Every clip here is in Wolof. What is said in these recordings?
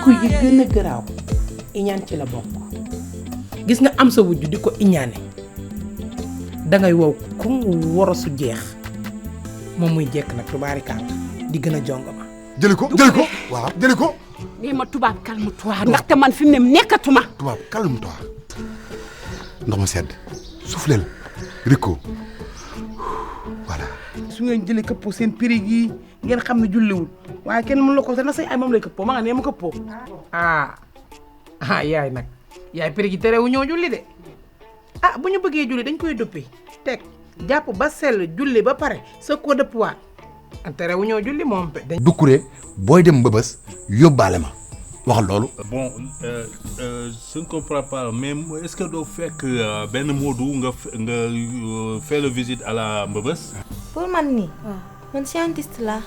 jikko yi gën a garaaw iñaan ci la bokk gis nga am sa wujju di ko iñaane dangay wow ku woro su jeex moom muy jekk nag tubaarikaal di gën a jongama jëli ko waaw jëli ko nee ma tubaab calme-toi ndaxte man fi mu ne nekkatuma tubaab calme-toi ndox mu sedd souffleel Rico voilà su ngeen jëlee këppoo seen périg yi ngeen xam ne julliwul waaye kenn mën la ko te na say ay moom lay këppoo ma nga nee ma këppoo yaay nag yaay périg yi terewu ñoo julli de bu ñu bëggee julli dañ koy dëppi teg jàpp ba sell julli ba pare sa ko dëppwaat terewu ñoo julli moom Doucouré booy dem Mbëbës yóbbaale ma wax loolu bon je ne comprends pas mais est-ce que doo fekk benn Modou nga fait la visite à la Mbëbës pour man nii man scientiste laa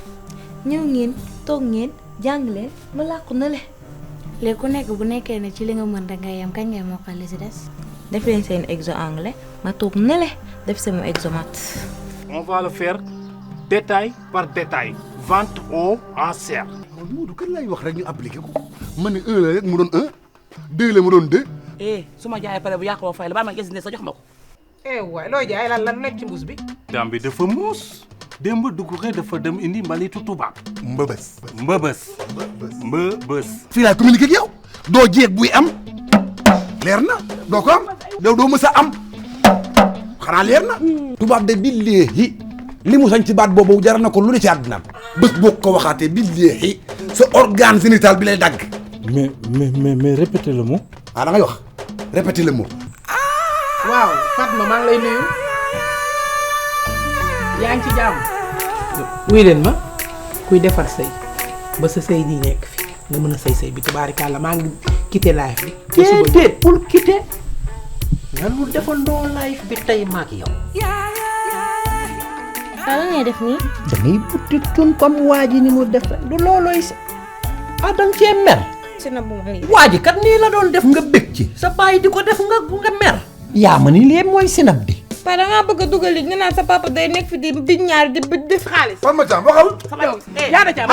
ñëw ngeen toog ngeen jàng leen ma làqu na le léegi ku nekk bu nekkee ne ci li nga mën da ngay yam kañ ngay mokkal li si des def leen seen exo anglais ma toog na le def sama exo maths. On va le faire détail par détail vente aux enchères. Modou kan lay wax rek ñu appliqué ko ma ne 1 la rek mu doon 1 2 la mu doon 2 su ma jaayee pare bu yàqoo fay la ba ma gis ne sa jox ma ko waay looy jaay lan nekk ci mbuus bi dam bi dafa muus démb Doucouré dafa dem indi mbalitu tubaab Mbëbës fii laay communiqué ak yow doo jeeg buy am leer na doo ko am doo mës a am xanaa leer na tubaab de billaahi li mu sañ ci baat boobu jar na ko lu ne ci àddinaam bés boo ko waxaatee billaahi sa organe génital bi lay dagg mais répétez le mot da ngay wax répétez le mot waaw Fatma maa ngi lay nuyu yaa ngi ci jàmm wuy leen ma kuy defar sëy ba sa sëy di nekk fi nga mën a sëy bi tubaarikàlla maa ngi quitté live bi déedéet pour quitté nanu defandoo live bi tey maak yow lan ngay def nii da ngay butti tun comme waa ji ni mu def du loolooy si danga cee mer si na bu ma nii waa ji kat nii la doon def nga bég ci sa bàyyi di ko def nga mer yaa ma ni lee mooy sinab bi pare dangaa bëgg a dugal li ñu naan sa papa day nekk fi di ñaar di def xaalis. fan ma caam waxal yaa da caam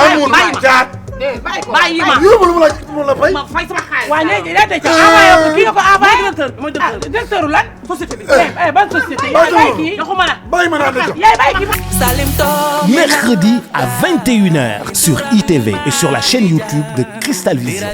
bàyyi ma yóbbu lu mu la fay ma fay sama xaalis waaw léegi yaa da caam envoyé ko kii nga ko envoyé mooy directeur lan société bi ban société yaay kii doxuma la bàyyi ma naa da caam yaay bàyyi kii Mercredi à 21h sur ITV et sur la chaîne YouTube de Cristal Vision.